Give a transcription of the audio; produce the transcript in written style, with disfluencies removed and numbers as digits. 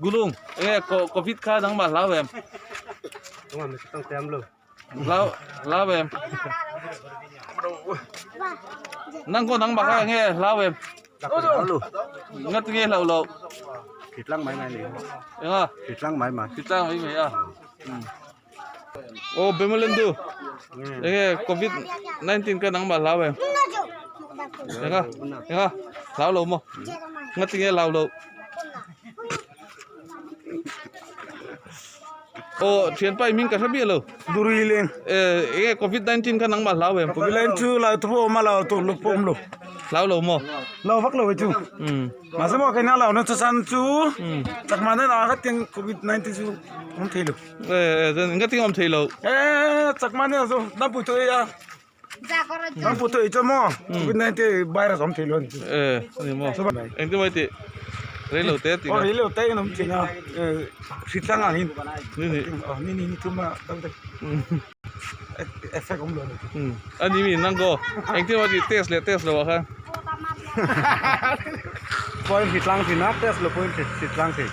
Gulung enge covid kha nangmah hlau em? Hlau hlau em? Nang ko nangmah kha enge hlau em? Ngat nge hlau lo? Thitlang mai mai ni. Enga? Thitlang mai mai. Thitlang mai mai a. Oh Bemalendu. Enge covid 19 ka nangmah hlau em? Enga? Enga? Hlau lo maw? Ngat nge hlau lo? Aw thianpa i hming ka hre miah lo. Duri leng. Eh enge covid 19 kha nangmah hlau em? Covid 19 chu lau thu awm a lau tur lu pawh awm lo. Hlau lo maw? Lau vak lo chu. Um. Mahse maw keina lau na chusan chu chakma nen a kha tiang covid 19 chu awm thei lo. Eh eh nga ting awm thei lo. Eh chakma nen chu dam pui thu a. Dam pui thu ei chu maw covid 19 virus awm thei lo ani chu. Eh ani maw. Engtin mai tih reilo te tih kha. Aw reilo te in awm thin a hritlang ang in. Ni ni. Aw ni ni ni thum a dam te. Effect awm lo ani chu. Ani mi nang ko engtin mai tih test leh test lo ah khan. Point hritlang thin a test lo point hritlang thei.